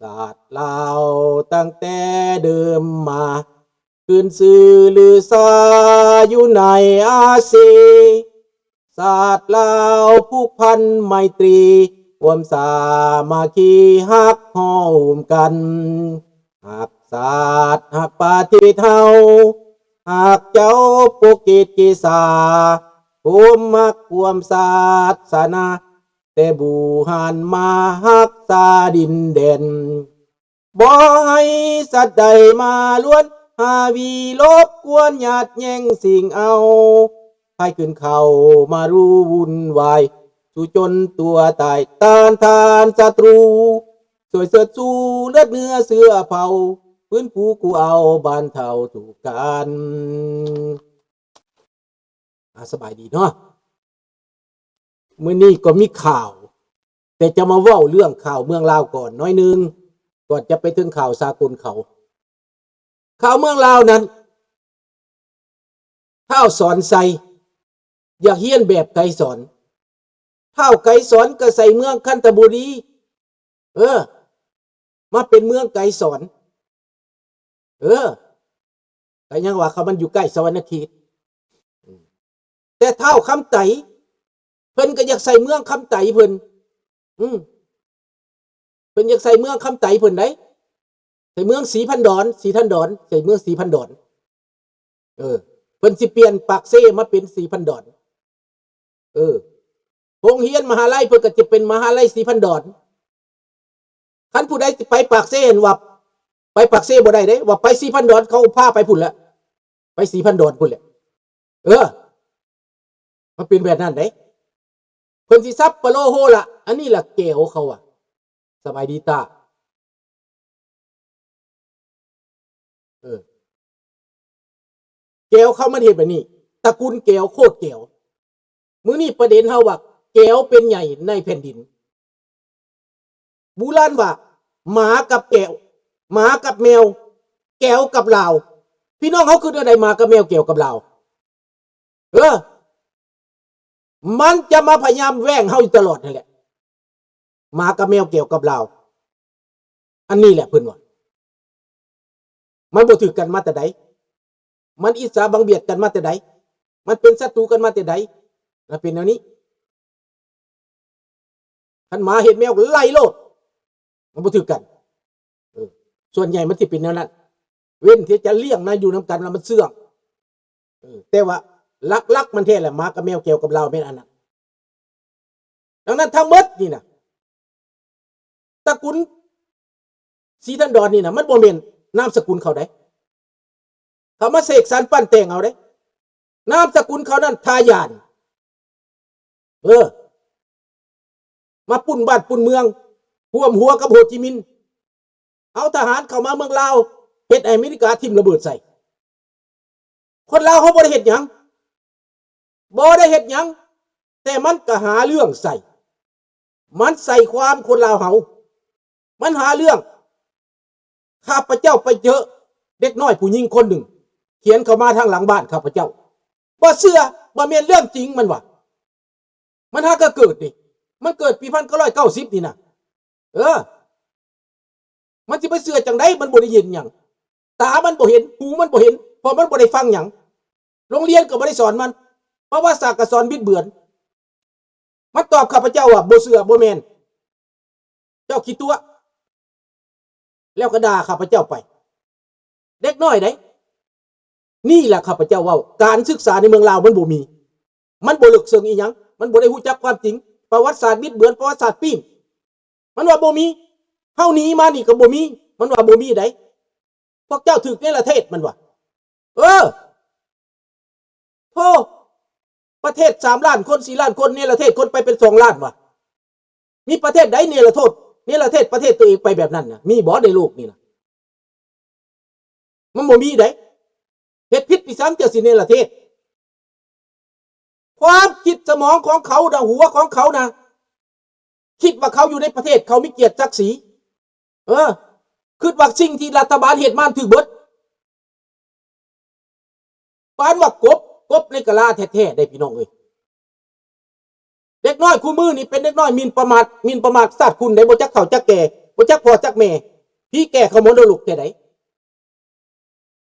ຊາດລາວຕັ້ງແຕ່ເດີມມາ ຂຶ້ນຊື່ລືຊາຢູ່ໃນອາຊີ. ຊາດລາວຜູກພັນໄມຕີ ຮ່ວມສາມັກຄີຮັກຫໍ່ໂຮມກັນ ຮັກຊາດຮັກປະເທດເຮົາ ຮັກເຈົ້າປົກເກດເກສາ ໂຮມຮັກຮ່ວມສາສະໜາ ແຕ່ບູຮານມາຮັກສາດິນແດນ. ບໍ່ໃຫ້ສັດໃດມາລວນ ຫາວີລົບກວນ ຍາດແຍ່ງຊິງເອົາ ໃຜຂຶ້ນເຂົ້າມາຮູ້ວຸ່ນວາຍ ສູ້ຈົນຕົວຕາຍ ຕ້ານທານສັດຕູ ຊ່ວຍເຊີດຊູເລືອດເນື້ອເຊື້ອເຜົ່າ ຟື້ນຟູກູ້ເອົາບ້ານເຖົ້າທຸກການ. ອາ ສະບາຍດີເນາະ. ມື້ນີ້ກໍມີຂ່າວ ແຕ່ຈະມາເວົ້າເລື່ອງຂ່າວເມືອງລາວກ່ອນໜ້ອຍໜຶ່ງ ກ່ອນຈະໄປເຖິງຂ່າວສາກົນເຂົາ. ຂ່າວເມືອງລາວນັ້ນ ທ້າວສອນໄຊ ຢາກຮຽນແບບໄກສອນ ທ້າວໄກສອນກໍໃສ່ເມືອງຄັນທະບູລີ ເອີ ມາເປັນເມືອງໄກສອນ. ເອີ ກໍຍັງວ່າເຂົາມັນຢູ່ໃກ້ສະຫວັນນະເຂດ. ແຕ່ທ້າວຄຳໄຕ ເພິ່ນກໍຢາກໃສ່ເມືອງຄຳໄຕເພິ່ນ ອືມ ເພິ່ນຢາກໃສ່ເມືອງຄຳໄຕເພິ່ນໃດ ໃສ່ເມືອງສີພັນດອນ ສີທັນດອນ ໃສ່ເມືອງສີພັນດອນ. ເອີ ເພິ່ນຊິປ່ຽນປາກເຊມາເປັນສີພັນດອນ. ເອີ ໂຮງຮຽນມະຫາໄລເພິ່ນກໍຈະເປັນມະຫາໄລສີພັນດອນ. ຄັນຜູ້ໃດຊິໄປປາກເຊ ເຫັນວ່າໄປປາກເຊບໍ່ໄດ້ເດ້ ວ່າໄປສີພັນດອນ ເຂົາພາໄປພຸ້ນແຫຼະ ໄປສີພັນດອນພຸ້ນແຫຼະ. ເອີ ມັນເປັນແບບນັ້ນເດ້ ເພິ່ນຊິສັບປະໂລໂຮລະ. ອັນນີ້ລະແກວເຂົາວ່າ ສະບາຍດີຕາ. ເອີ ແກວເຂົາມັນເຮັດແບບນີ້ ຕະກູນແກວ ໂຄດແກວ. ມື້ນີ້ປະເດັນເຮົາວ່າ ແກວເປັນໃຫຍ່ໃນແຜ່ນດິນ. ບູຮານວ່າ ໝາກັບແກວ ໝາກັບແມວ ແກວກັບລາວ. ພີ່ນ້ອງເຮົາຄິດແນວໃດ ໝາກັບແມວ ແກວກັບລາວ? ເອີ ມັນຈະມາພະຍາຍາມແຫວ່ງເຮົາຢູ່ຕະຫຼອດຫັ້ນແຫຼະ ໝາກັບແມວ ແກວກັບລາວ. ອັນນີ້ແຫຼະເພິ່ນວ່າ ມັນບໍ່ຖືກກັນມາແຕ່ໃດ? ມັນອິດສາບັງບຽດກັນມາແຕ່ໃດ? ມັນເປັນສັດຕູກັນມາແຕ່ໃດ? ມັນເປັນແນວນີ້. ຄັນໝາເຫັນແມວໄລ່ໂລດ ມັນບໍ່ຖືກກັນ. ເອີ ສ່ວນໃຫຍ່ມັນຊິເປັນແນວນັ້ນ ເວັ້ນທີ່ຈະລ້ຽງນະ ຢູ່ນຳກັນແລ້ວມັນເຊື່ອງ. ເອີ ແຕ່ວ່າຫຼັກໆມັນແທ້ແຫຼະ ໝາກັບແມວ ແກວກັບລາວ ແມ່ນອັນນັ້ນ. ດັ່ງນັ້ນທັງໝົດນີ້ນະ ຕະກຸນສີທັນດອນນີ້ນະ ມັນບໍ່ແມ່ນນາມສະກຸນເຂົາໃດ ເຂົາມາເສກສັນປັ້ນແຕ່ງເອົາເດ້. ນາມສະກຸນເຂົານັ້ນ ທ່າຢ້ານ. ເອີ ມາປຸ້ນບ້ານປຸ້ນເມືອງ ຮ່ວມຫົວກັບໂຮຈິມິນ ເອົາທະຫານເຂົ້າມາເມືອງລາວ ເຮັດໃຫ້ອາເມລິກາຖິ້ມລະເບີດໃສ່. ຄົນລາວເຮົາບໍ່ໄດ້ເຮັດຫຍັງ ບໍ່ໄດ້ເຮັດຫຍັງ ແຕ່ມັນກະຫາເລື່ອງໃສ່ ມັນໃສ່ຄວາມຄົນລາວເຮົາ ມັນຫາເລື່ອງ. ຂ້າພະເຈົ້າໄປເຈີເດັກນ້ອຍຜູ້ຍິງຄົນໜຶ່ງ ຂຽນເຂົ້າມາທາງຫຼັງບ້ານຂ້າພະເຈົ້າ ບໍ່ເຊື່ອ ບໍ່ແມ່ນເລື່ອງຈິງ ມັນວ່າ. ມັນຫາກະເກີດນີ້ ມັນເກີດປີພັນເກົ້າຮ້ອຍເກົ້າສິບນີ້ນະ. ເອີ ມັນຊິໄປເຊື່ອຈັ່ງໃດ ມັນບໍ່ໄດ້ເຫັນຫຍັງ ຕາມັນບໍ່ເຫັນ ຫູມັນບໍ່ເຫັນ ເພາະມັນບໍ່ໄດ້ຟັງຫຍັງ ໂຮງຮຽນກໍບໍ່ໄດ້ສອນມັນ ປະຫວັດສາດກໍສອນບິດເບືອນ. ມັນຕອບຂ້າພະເຈົ້າວ່າ ບໍ່ເຊື່ອ ບໍ່ແມ່ນ ເຈົ້າຂີ້ຕົວະ ແລ້ວກໍດ່າຂ້າພະເຈົ້າໄປ. ເດັກນ້ອຍໃດ໋ ນີ້ລະຂ້າພະເຈົ້າເວົ້າ ການສຶກສາໃນເມືອງລາວມັນບໍ່ມີ ມັນບໍ່ເລິກເຊິ່ງອີ່ຫຍັງ ມັນບໍ່ໄດ້ຮູ້ຈັກຄວາມຈິງ ປະຫວັດສາດບິດເບືອນ ປະຫວັດສາດປີ້ນ. ມັນວ່າບໍ່ມີ ເຮົາໜີມານີ້ກໍບໍ່ມີ ມັນວ່າບໍ່ມີໃດ໋ ພວກເຈົ້າຖືກເນລະເທດ ມັນວ່າ. ເອີ ໂທ້ ປະເທດສາມລ້ານຄົນ ສີ່ລ້ານຄົນ ເນລະເທດຄົນໄປເປັນສອງລ້ານວ່າ ມີປະເທດໃດເນລະໂທດ ເນລະເທດປະເທດຕົວເອງໄປແບບນັ້ນນະ ມີບໍ່ໃນໂລກນີ້ນະ? ມັນບໍ່ມີໃດ໋ ເຮັດຜິດປີສັງເຈົ້າຊິເນລະເທດ. ຄວາມຄິດສະໝອງຂອງເຂົານະ ຫົວຂອງເຂົານະ ຄິດວ່າເຂົາຢູ່ໃນປະເທດ ເຂົາມີກຽດສັກສີ. ເອີ ຄິດວ່າສິ່ງທີ່ລັດຖະບານເຮັດມາຖືກເບິດ. ປານວ່າກົບ ກົບໃນກະລາແທ້ໆ ເດ້ພີ່ນ້ອງເອີຍ. ເ ເດັກນ້ອຍຄູ່ມື້ນີ້ເປັນເດັກນ້ອຍໝິ່ນປະໝາດ, ໝິ່ນປະໝາດຊາດຄຸນໃດ, ບໍ່ຈັກເຖົ້າຈັກແກ່, ບໍ່ຈັກພໍ່ຈັກແມ່, ຜີແກ່ເຂົ້າມໍລະດົກແທ້ໃດ.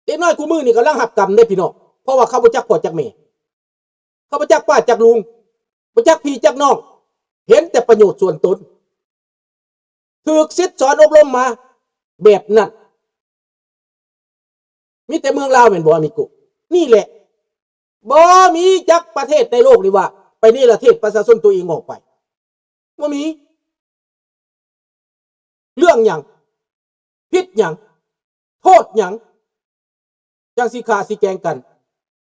ເດັກນ້ອຍຄູ່ມື້ນີ້ກຳລັງຮັບກຳເດ້ພີ່ນ້ອງ, ເພາະວ່າເຂົາບໍ່ຈັກພໍ່ຈັກແມ່, ເຂົາບໍ່ຈັກປ້າຈັກລຸງ, ບໍ່ຈັກພີ່ຈັກນ້ອງ, ເຫັນແຕ່ປະໂຫຍດສ່ວນຕົນ. ຖືກສິດສອນອົບຮົມມາແບບນັ້ນ. ມີແຕ່ເມືອງລາວແມ່ນບໍ່ ອາມິໂກ? ນີ້ແຫຼະ ບໍ່ມີຈັກປະເທດໃນໂລກນີ້ວ່າໄປເນລະເທດປະຊາຊົນຕົວເອງອອກໄປ. ບໍ່ມີ. ເລື່ອງຫຍັງ? ຜິດຫຍັງ? ໂທດຫຍັງ? ຈັ່ງຊິຂ້າຊິແກງກັນ.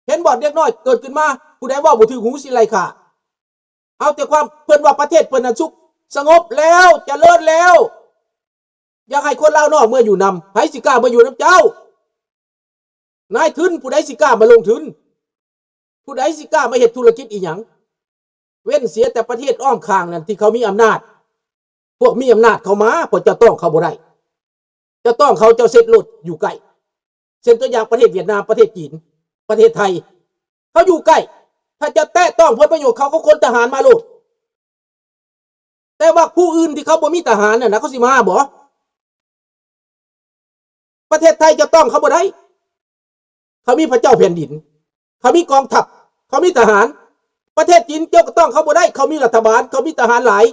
ເຫັນບໍ່ ເດັກນ້ອຍເກີດຂຶ້ນມາ ຜູ້ໃດເວົ້າບໍ່ຖືກຫູຊິໄລ່ຂ້າ. ເອົາແຕ່ຄວາມ ເພິ່ນວ່າປະເທດເພິ່ນນັ້ນສຸກສະຫງົບແລ້ວ ຈະເລີນແລ້ວ. ຢາກໃຫ້ຄົນລາວນອກເມືອຢູ່ນຳ. ໃຜຊິກ້າມາຢູ່ນຳເຈົ້າ? ນາຍທຶນຜູ້ໃດຊິກ້າມາລົງທຶນ? ຜູ້ໃດຊິກ້າມາເຮັດທຸລະກິດອີ່ຫຍັງ? ເວັ້ນເສຍແຕ່ປະເທດອ້ອມຂ້າງນັ້ນທີ່ເຂົາມີອຳນາດ. ພວກມີອຳນາດເຂົາມາ, ເພາະເຈົ້າຕ້ອງເຂົາບໍ່ໄດ້. ເຈົ້າຕ້ອງເຂົາ, ເຈົ້າເຊັດໂລດຢູ່ໃກ້. ເຊັ່ນຕົວຢ່າງປະເທດຫວຽດນາມ, ປະເທດຈີນ, ປະເທດໄທ, ເຂົາຢູ່ໃກ້. ຖ້າຈະແຕະຕ້ອງຜົນປະໂຫຍດເຂົາ, ເຂົາຂົນທະຫານມາໂລດ. ແຕ່ວ່າຜູ້ອື່ນທີ່ເຂົາບໍ່ມີທະຫານນັ້ນນະ, ເຂົາຊິມາບໍ່? ປະເທດໄທເຈົ້າຕ້ອງເຂົາບໍ່ໄດ້. ເຂົາມີພະເຈົ້າແຜ່ນດິນ, ເຂົາມີກອງທັບ, ເຂົາມີທະຫານ. ປະເທດຈີນເຈົ້າກໍຕ້ອງເຂົາບໍ່ໄດ້, ເຂົາມີລັດຖະບານ, ເຂົາມີທະຫານຫຼາຍ.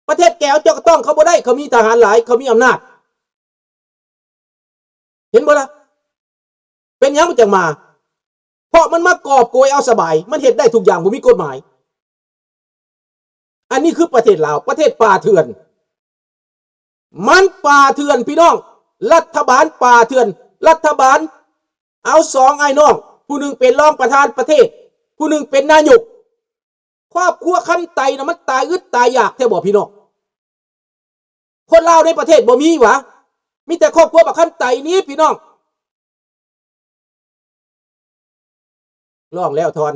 ປະເທດແກວເຈົ້າກໍຕ້ອງເຂົາບໍ່ໄດ້, ເຂົາມີທະຫານຫຼາຍ, ເຂົາມີອຳນາດ. ເຫັນບໍ່ລະ? ເປັນຫຍັງມັນຈັ່ງມາ? ເພາະມັນມາກອບໂກຍເອົາສະບາຍ, ມັນເຮັດໄດ້ທຸກຢ່າງ, ບໍ່ມີກົດໝາຍ. ອັນນີ້ຄືປະເທດລາວ, ປະເທດປ່າເຖື່ອນ. ມັນປ່າເຖື່ອນພີ່ນ້ອງ, ລັດຖະບານປ່າເຖື່ອນ, ລັດຖະບານເອົາສອງອ້າຍນ້ອງ, ຜູ້ໜຶ່ງເປັນຮອງປະທານປະເທດ, ຜູ້ໜຶ່ງເປັນນາຍົກ. ຄອບຄົວຄຳໄຕນະ ມັນຕາຍອຶດຕາຍຢາກແທ້ບໍ່ພີ່ນ້ອງ? ຄົນລາວໃນປະເທດບໍ່ມີຫວາ? ມີແຕ່ຄອບຄົວບັກຄຳໄຕນີ້ພີ່ນ້ອງ. ຮ້ອງແລ້ວທ່ອນ.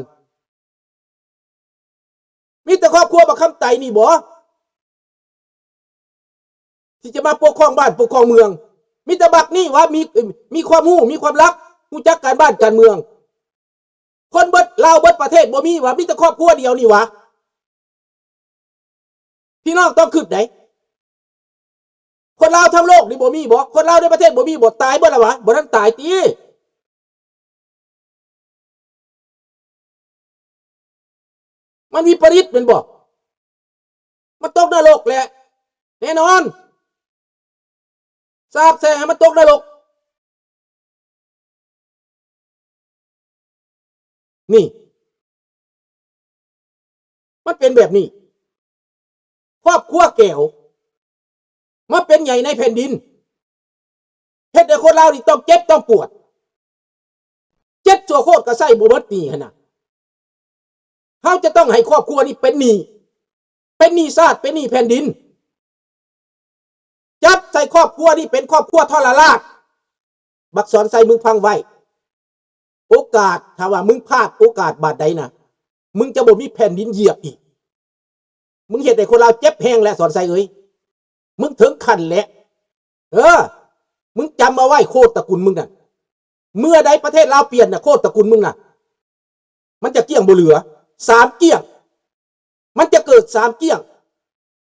ມີແຕ່ຄອບຄົວບັກຄຳໄຕນີ້ບໍ່ ທີ່ຈະມາປົກຄອງບ້ານປົກຄອງເມືອງ? ມີແຕ່ບັກນີ້ຫວາ? ມີ ເອີ ມີຄວາມຮູ້ ມີຄວາມລັບ ຮູ້ຈັກການບ້ານການເມືອງ. ຄົນເບິດ ລາວເບິດປະເທດບໍ່ມີຫວາ? ມີແຕ່ຄອບຄົວດຽວນີ້ຫວາ? ພີ່ນ້ອງຕ້ອງຄິດໃດ໋. ຄົນລາວທັງໂລກນີ້ບໍ່ມີບໍ່? ຄົນລາວໃນປະເທດບໍ່ມີບໍ່? ຕາຍເບິດແລ້ວຫວາ? ບໍ່ທັນຕາຍຕິ? ມັນວິປະລິດແມ່ນບໍ່? ມັນຕົກນະລົກແຫຼະ ແນ່ນອນ. ສາບແຊ່ງໃຫ້ມັນຕົກນະລົກ. ນີ້ ມັນເປັນແບບນີ້. ຄອບຄົວແກວ ມາເປັນໃຫຍ່ໃນແຜ່ນດິນ ເຮັດໃຫ້ຄົນລາວນີ້ຕ້ອງເຈັບຕ້ອງປວດ. ເຈັດຊົ່ວໂຄດກໍໃຊ້ບໍ່ເບິດໜີ້ຫັ້ນນະ. ເຮົາຈະຕ້ອງໃຫ້ຄອບຄົວນີ້ເປັນໜີ້ ເປັນໜີ້ຊາດ ເປັນໜີ້ແຜ່ນດິນ. ຈັບໃສ່ຄອບຄົວນີ້ເປັນຄອບຄົວທໍລະລາດ. ບັກສອນໄຊ ມຶງຟັງໄວ້. ໂອກາດ ຖ້າວ່າມຶງພາດໂອກາດບາດໃດນະ ມຶງຈະບໍ່ມີແຜ່ນດິນຢຽບອີກ. ມຶງເຮັດໃຫ້ຄົນລາວເຈັບແຮງແລ້ວ ສອນໄຊເອີຍ. ມຶງເຖິງຂັ້ນແລ້ວ. ເອີ ມຶງຈຳເອົາໄວ້ ໂຄດຕະກຸນມຶງນັ້ນ. ເມື່ອໃດປະເທດລາວປ່ຽນນະ ໂຄດຕະກຸນມຶງນະ ມັນຈະກ້ຽງບໍ່ເຫຼືອ. ສາມກ້ຽງ. ມັນຈະເກີດສາມກ້ຽງ.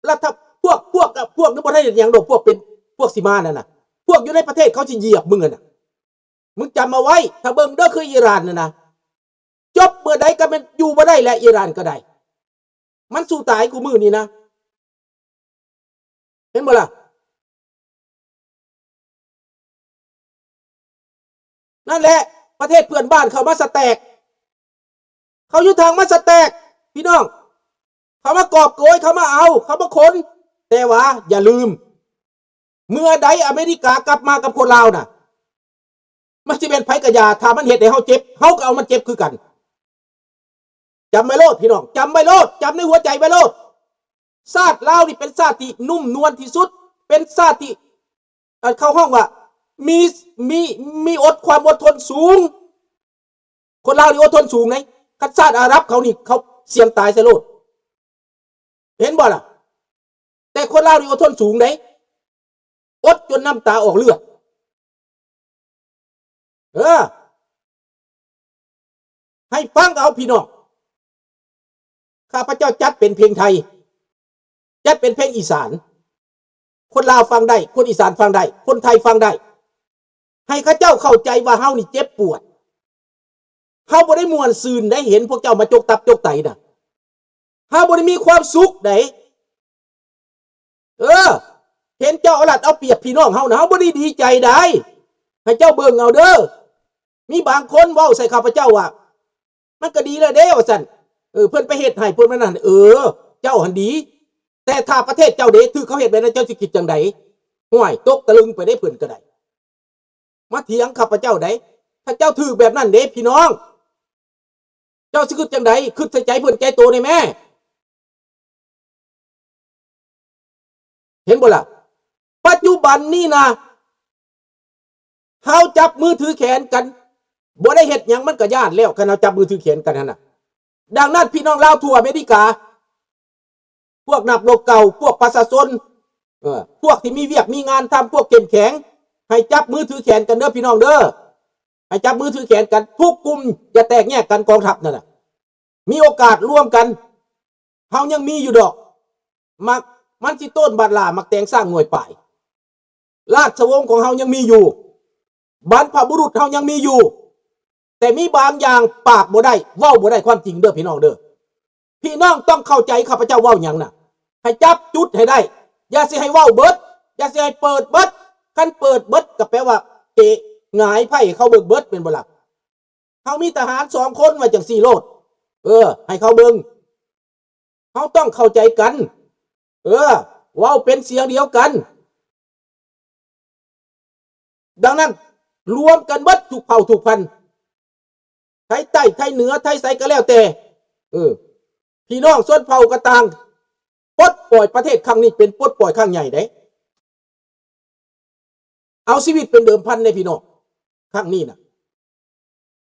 ລັດຖະ ພວກ ພວກ ພວກນີ້ບໍ່ໄດ້ເຮັດຫຍັງດອກ. ພວກເປັນ ພວກຊິມານັ້ນນະ ພວກຢູ່ໃນປະເທດເຂົາຊິຢຽບມຶງຫັ້ນນະ. ມຶງຈຳເອົາໄວ້. ຖ້າເບິ່ງເດີ ຄືອີຣານນັ້ນນະ ຈົບເມື່ອໃດກໍແມ່ນຢູ່ບໍ່ໄດ້ແຫຼະ ອີຣານກໍໄດ້. ມັນສູ້ຕາຍຄູ່ມື້ນີ້ນະ. ເຫັນບໍ່ລະ? ນັ້ນແຫຼະ ປະເທດເພື່ອນບ້ານເຂົາມາສະແຕັກ. ເຂົາຢູ່ທາງມາສະແຕັກ ພີ່ນ້ອງ. ເຂົາມາກອບໂກຍ ເຂົາມາເອົາ ເຂົາມາຂົນ. ແຕ່ວ່າຢ່າລືມ ເມື່ອໃດອາເມລິກາກັບມາກັບຄົນລາວນະ ມັນຊິແມ່ນໃຜກະຢ່າ ຖ້າມັນເຮັດໃຫ້ເຮົາເຈັບ ເຮົາກໍເອົາມັນເຈັບຄືກັນ. ຈຳໄວ້ໂລດ ພີ່ນ້ອງ ຈຳໄວ້ໂລດ ຈຳໃນຫົວໃຈໄວ້ໂລດ. ຊາດລາວນີ້ເປັນຊາດທີ່ນຸ້ມນວນທີ່ສຸດ ເປັນຊາດທີ່ ເອີ ເຂົາຮ້ອງວ່າມີ ມີ ມີອົດ ຄວາມອົດທົນສູງ. ຄົນລາວນີ້ອົດທົນສູງເດ້. ຄັນຊາດອາຣັບເຂົານີ້ ເຂົາສ່ຽງຕາຍໃສ່ໂລດ. ເຫັນບໍ່ລະ? ແຕ່ຄົນລາວນີ້ອົດທົນສູງເດ້ ອົດຈົນນ້ຳຕາອອກເລືອດ. ເອີ ໃຫ້ຟັງເອົາ ພີ່ນ້ອງ. ຂ້າພະເຈົ້າຈັດເປັນເພງໄທ, ຈັດເປັນເພງອີສານ, ຄົນລາວຟັງໄດ້, ຄົນອີສານຟັງໄດ້, ຄົນໄທຟັງໄດ້. ໃຫ້ເຂົາເຈົ້າເຂົ້າໃຈວ່າເຮົານີ້ເຈັບປວດ. ເຮົາບໍ່ໄດ້ມ່ວນຊື່ນໃດ ເຫັນພວກເຈົ້າມາຈົກຕັບຈົກໄຕນະ. ເຮົາບໍ່ໄດ້ມີຄວາມສຸກໃດ. ເອີ ເຫັນເຈົ້າເອົາລັດເອົາປຽບພີ່ນ້ອງເຮົານະ, ເຮົາບໍ່ໄດ້ດີໃຈໃດ. ໃຫ້ເຈົ້າເບິ່ງເອົາເດີ. ມີບາງຄົນເວົ້າໃສ່ຂ້າພະເຈົ້າວ່າ ມັນກໍດີແລ້ວເດ້ ວ່າຊັ້ນ. ເອີ ເພິ່ນໄປເຮັດໃຫ້ເພິ່ນ ມັນນັ້ນ. ເອີ ເຈົ້າຫັ້ນດີ, ແຕ່ຖ້າປະເທດເຈົ້າເດ້ ຖືກເຂົາເຮັດແບບນັ້ນ ເຈົ້າຊິຄິດຈັ່ງໃດ? ຫ້ວຍ ຕົກຕະລຶງໄປເດ້ ເພິ່ນກໍໄດ້. ມາຖຽງຂ້າພະເຈົ້າໃດ. ຖ້າເຈົ້າຖືກແບບນັ້ນເດ້ພີ່ນ້ອງ, ເຈົ້າຊິຄິດຈັ່ງໃດ? ຄິດໃສ່ໃຈເພິ່ນໃຈໂຕແດ່ແມ້. ເຫັນບໍ່ລະ? ປັດຈຸບັນນີ້ນະ ເຮົາຈັບມືຖືແຂນກັນ, ບໍ່ໄດ້ເຮັດຫຍັງມັນກໍຢ້ານແລ້ວ, ຄັນເຮົາຈັບມືຖືແຂນກັນຫັ້ນນະ. ດັ່ງນັ້ນ ພີ່ນ້ອງລາວທົ່ວອາເມລິກາ, ພວກນັກລົບເກົ່າ, ພວກປະຊາຊົນ, ເອີ ພວກທີ່ມີວຽກມີງານທຳ, ພວກເຂັ້ມແຂງ, ໃຫ້ຈັບມືຖືແຂນກັນເດີພີ່ນ້ອງເດີ. ໃຫ້ຈັບມືຖືແຂນກັນທຸກກຸ່ມ, ຢ່າແຕກແຍກກັນ. ກອງທັບນັ້ນນະ ມີໂອກາດລວມກັນ, ເຮົາຍັງມີຢູ່ດອກ. ມັກ ມັນຊິໂຕນບາດຫຼ້າ, ໝາກແຕງຊ້າງໜ່ວຍປາຍ. ລາຊະວົງຂອງເຮົາຍັງມີຢູ່, ບັນພະບຸລຸດເຮົາຍັງມີຢູ່, ແຕ່ມີບາງຢ່າງປາກບໍ່ໄດ້, ເວົ້າບໍ່ໄດ້ຄວາມຈິງເດີພີ່ນ້ອງເດີ. ພີ່ນ້ອງຕ້ອງເຂົ້າໃຈຂ້າພະເຈົ້າເວົ້າຫຍັງນະ, ໃຫ້ຈັບຈຸດໃຫ້ໄດ້, ຢ່າຊິໃຫ້ເວົ້າເບິດ, ຢ່າຊິໃຫ້ເປີດເບິດ. ຄັນເປີດເບິດກໍແປວ່າເຕະຫງາຍໄພ້ໃຫ້ເຂົາເບິ່ງເບິດ ແມ່ນບໍ່ລະ? ເຮົາມີທະຫານສອງຄົນ ວ່າຈັ່ງຊີ້ໂລດ. ເອີ ໃຫ້ເຂົາເບິ່ງ. ເຮົາຕ້ອງເຂົ້າໃຈກັນ. ເອີ ເວົ້າເປັນສຽງດຽວກັນ. ດັ່ງນັ້ນ ລວມກັນເບິດທຸກເຜົ່າທຸກພັນ, ໄທໃຕ້ ໄທເໜືອ ໄທໃສກໍແລ້ວແຕ່. ເອີ ພີ່ນ້ອງຊົນເຜົ່າກໍຕ່າງ, ປົດປ່ອຍປະເທດຄັ້ງນີ້ເປັນປົດປ່ອຍຄັ້ງໃຫຍ່ເດ້. ເອົາຊີວິດເປັນເດີມພັນເດ້ພີ່ນ້ອງ, ຄັ້ງນີ້ນະ.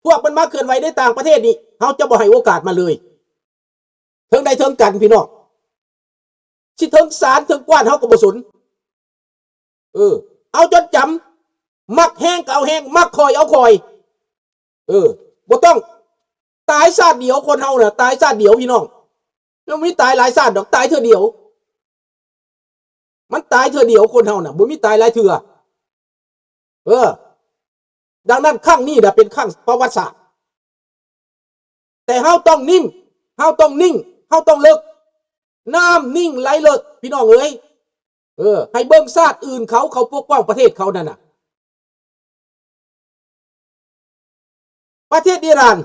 ພວກມັນມາເຄື່ອນໄຫວໃນຕ່າງປະເທດນີ້ ເຮົາຈະບໍ່ໃຫ້ໂອກາດມັນເລີຍ. ເຖິງໃດເຖິງກັນພີ່ນ້ອງ, ຊິເຖິງສານເຖິງກວານເຮົາກໍບໍ່ສົນ. ເອີ ເອົາຈົນຈຳ, ມັກແຮງກໍເອົາແຮງ, ມັກຄ່ອຍເອົາຄ່ອຍ. ເອີ ບໍ່ຕ້ອງ, ຕາຍຊາດດຽວ, ຄົນເຮົານະຕາຍຊາດດຽວພີ່ນ້ອງ, ມັນບໍ່ມີຕາຍຫຼາຍຊາດດອກ, ຕາຍເທື່ອດຽວ. ມັນຕາຍເທື່ອດຽວ, ຄົນເຮົານະບໍ່ມີຕາຍຫຼາຍເທື່ອ. ເອີ ດັ່ງນັ້ນ ຄັ້ງນີ້ນະເປັນຄັ້ງປະຫວັດສາດ, ແຕ່ເຮົາຕ້ອງນິ້ມ, ເຮົາຕ້ອງນິ່ງ, ເຮົາຕ້ອງເລິກ. ນ້ຳນິ່ງໄຫຼເລິກ ພີ່ນ້ອງເອີຍ. ເອີ ໃຫ້ເບິ່ງຊາດອື່ນເຂົາ, ເຂົາປົກປ້ອງປະເທດເຂົານັ້ນນະ. ປະເທດອີຣານ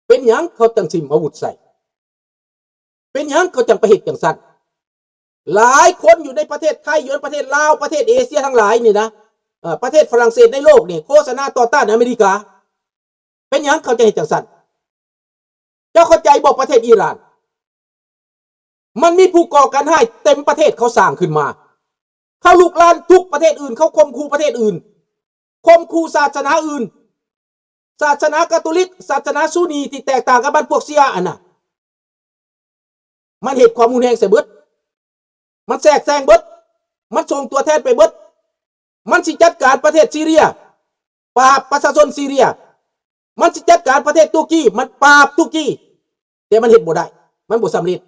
ເປັນຫຍັງເຂົາຈັ່ງຖິ້ມອາວຸດໃສ່? ເປັນຫຍັງເຂົາຈັ່ງໄປເຮັດຈັ່ງຊັ້ນ? ຫຼາຍຄົນຢູ່ໃນປະເທດໄທ, ຢູ່ໃນປະເທດລາວ, ປະເທດເອເຊຍທັງຫຼາຍນີ້ນະ, ເອີ ປະເທດຝຣັ່ງເສດໃນໂລກນີ້ ໂຄສະນາຕໍ່ຕ້ານອາເມລິກາ. ເປັນຫຍັງເຂົາຈະເຮັດຈັ່ງຊັ້ນ? ເຈົ້າເຂົ້າໃຈບໍ່? ປະເທດອີຣານ ມັນມີຜູ້ກໍ່ການຮ້າຍເຕັມປະເທດ, ເຂົາສ້າງຂຶ້ນມາ. ເຂົາລຸກລານທຸກປະເທດອື່ນ, ເຂົາຂົ່ມຂູ່ປະເທດອື່ນ, ຂົ່ມຂູ່ສາສະໜາອື່ນ, ສາສະໜາກາໂຕລິກ, ສາສະໜາຊູນີທີ່ແຕກຕ່າງກັບມັນ, ພວກຊີອະຫັ້ນນະ. ມັນເຮັດຄວາມຮຸນແຮງໃສ່ເບິດ, ມັນແຊກແຊງເບິດ, ມັນສົ່ງຕົວແທນໄປເບິດ. ມັນຊິຈັດການປະເທດຊີເຣຍ, ປາບປະຊາຊົນຊີເຣຍ. ມັນຊິຈັດການປະເທດຕຸລະກີ, ມັນປາບຕຸລະກີ, ແຕ່ມັນເຮັດບໍ່ໄດ້, ມັນບໍ່ສຳເລັດ.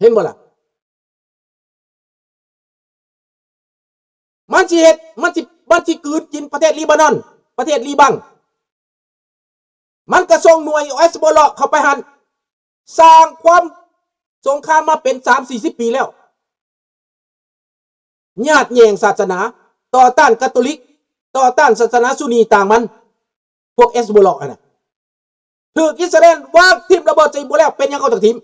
ເຫັນບໍ່ລະ? ມັນຊິເຮັດ, ມັນຊິ, ມັນຊິກືນກິນປະເທດລີບານອນ, ປະເທດລີບັງ. ມັນກໍສົ່ງໜ່ວຍເອັສໂບລາເຂົ້າໄປຫັ້ນ, ສ້າງຄວາມສົງຄາມມາເປັນສາມສີ່ສິບປີແລ້ວ. ຍາດແຍ່ງສາສະໜາ, ຕໍ່ຕ້ານກາໂຕລິກ, ຕໍ່ຕ້ານສາສະໜາຊູນີຕ່າງມັນ, ພວກເອັສໂບລາຫັ້ນນະ. ຖືກອິດສະຣາເອນວາງຖິ້ມລະເບີດໃສ່ໝົດແລ້ວ, ເປັນຫຍັງເຂົາຕ້ອງຖິ້ມ?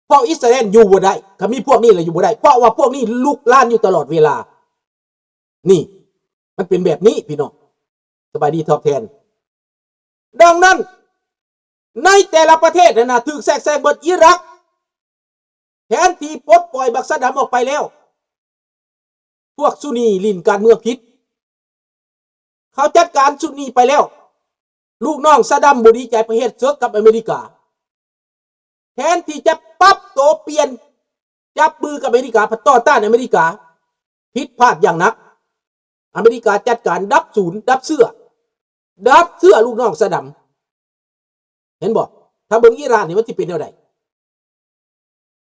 ເພາະອິດສະຣາເອນຢູ່ບໍ່ໄດ້, ກໍມີພວກນີ້ແຫຼະຢູ່ບໍ່ໄດ້, ເພາະວ່າພວກນີ້ລຸກລານຢູ່ຕະຫຼອດເວລາ. ນີ້ ມັນເປັນແບບນີ້ພີ່ນ້ອງ, ສະບາຍດີຕອບແທນ. ດັ່ງນັ້ນ ໃນແຕ່ລະປະເທດຫັ້ນນະ ຖືກແຊກແຊງເບິດ. ອີຣັກ ແທນທີ່ປົດປ່ອຍບັກຊາດຳອອກໄປແລ້ວ, ພວກຊູນີຫຼິ້ນການເມືອງຜິດ. ເຂົາຈັດການຊຸດນີ້ໄປແລ້ວ, ລູກນ້ອງຊາດຳບໍ່ດີໃຈ, ໄປເຮັດເສິກກັບອາເມລິກາ. ແທນທີ່ຈະປັບໂຕປ່ຽນ, ຈັບມືກັບອາເມລິກາ, ພັດຕໍ່ຕ້ານອາເມລິກາ, ຜິດພາດຢ່າງໜັກ. ອາເມລິກາຈັດການດັບສູນ, ດັບເຊື້ອ, ດັບເຊື້ອລູກນ້ອງຊາດຳ. ເຫັນບໍ່? ຖ້າເບິ່ງອີຣານນີ້ມັນຊິເປັນແນວໃດ?